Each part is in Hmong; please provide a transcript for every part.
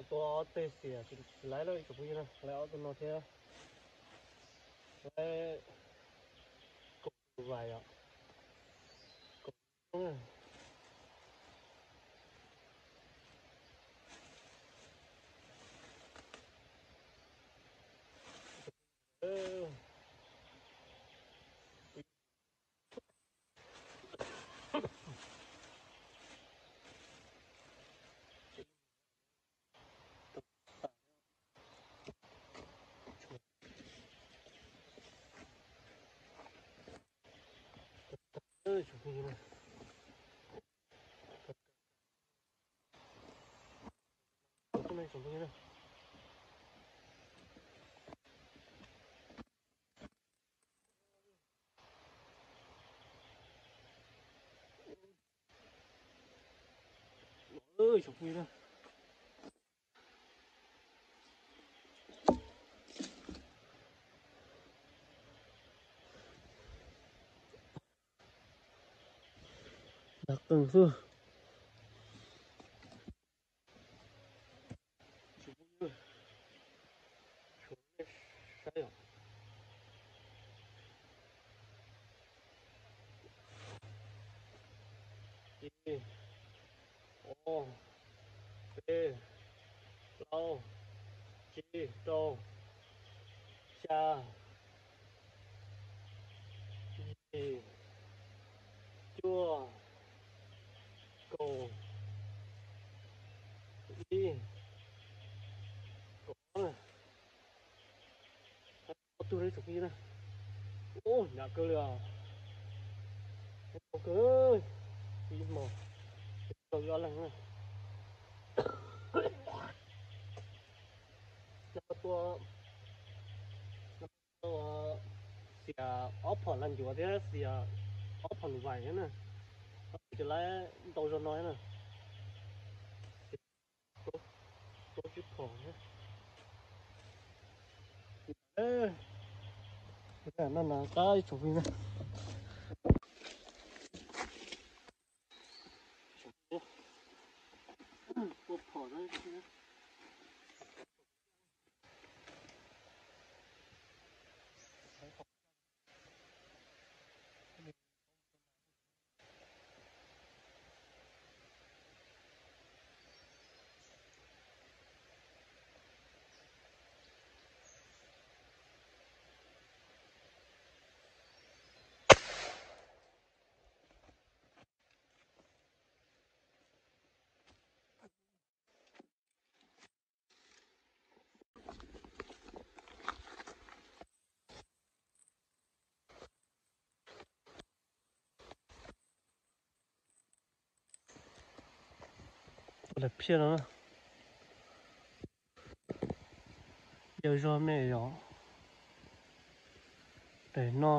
Tua ob teg xiam tsis laib lawm tsoom phooj ywg na, laib ob tug no thiab. Laib kaum vais os. Dag qeeg xwb. Ib, ob, peb, plaub, tsib, rau, xya, yim, cuaj, kaum ib, kaum ob. Ob tug li tsoom phooj ywg na. Ub, hnyav kawg li os. Hnyav kawg, ib hmos, ib ob leeg na. Tua, tua xiam ob phom las ncuav thiab xiam ob phom nus vais thiab na. Ces lawv ntau zog no thiab na. Plaub tsib phom thiab. No no qab ib tsoom phooj ywg na. Ua phom na. Tus daim phiaj no, yawg zog me yom, daim no,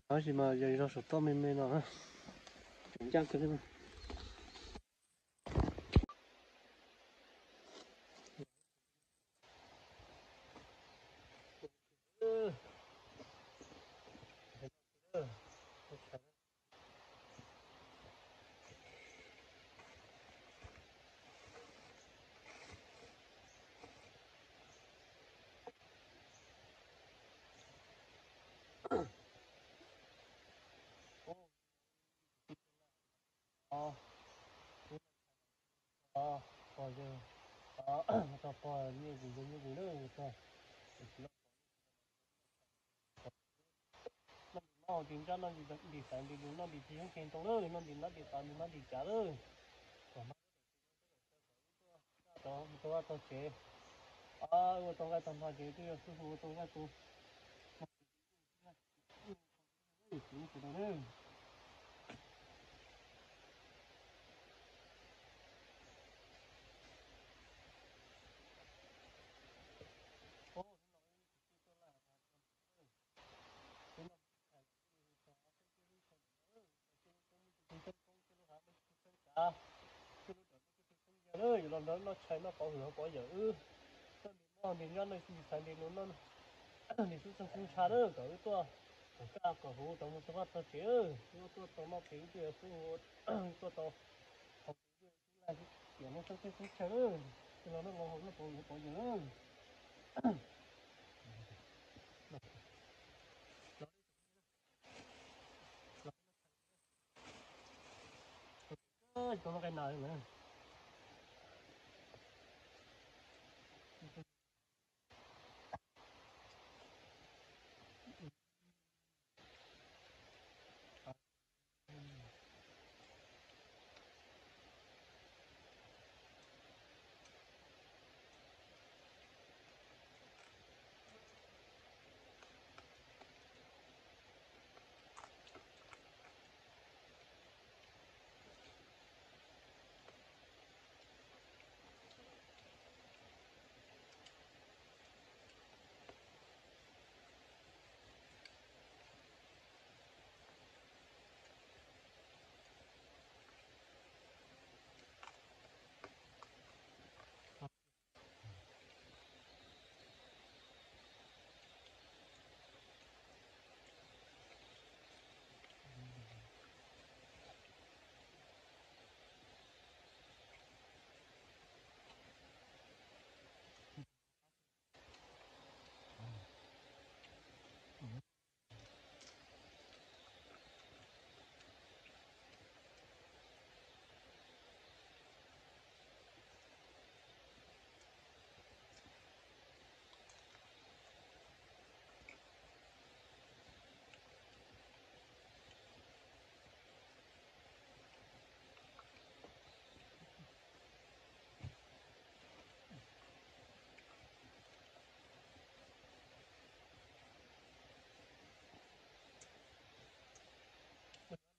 tab sis mas yawg zog saum toj me me no, tseem ncaj kawg li. Pog yawg, tog pog nyiaj zis yawg nyiaj zis lawm tog. Noj ntim ntsaj noj ntim xaiv ntim lus noj ntim tsis zoo cheem ntoo lawm, noj ntim nab ntim tav ntim nab ntim cav lawm. Tau vaj tau tsev, ua tau nqaij tau npag ces twb yog xib hwb ua tau nqaij tus. Yuav los ntawd noj tshais noj qauv hwm hauv pov yawm wb, noj ntim nyob noj ntim xaiv ntim lus, ntim xub txeeg xub ntsha lawm kom wb tuaj kom kaj kom huv tau mus tau vaj tau tsev, wb tuaj tau noj ces wb tuaj xub tuaj tau hauv tias Txog teb teb chaw, los noj los haus noj pov yuav pov yawg. Tau noj qe nas na.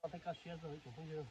Tej kaj siab txog ib tsoom phooj ywg.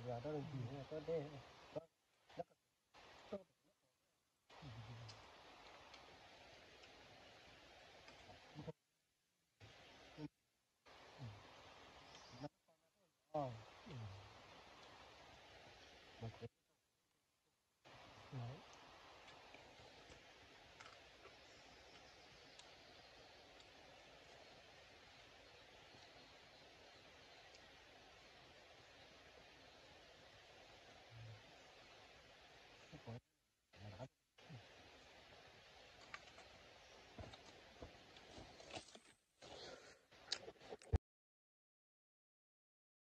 Rau lub ncig tuaj deb.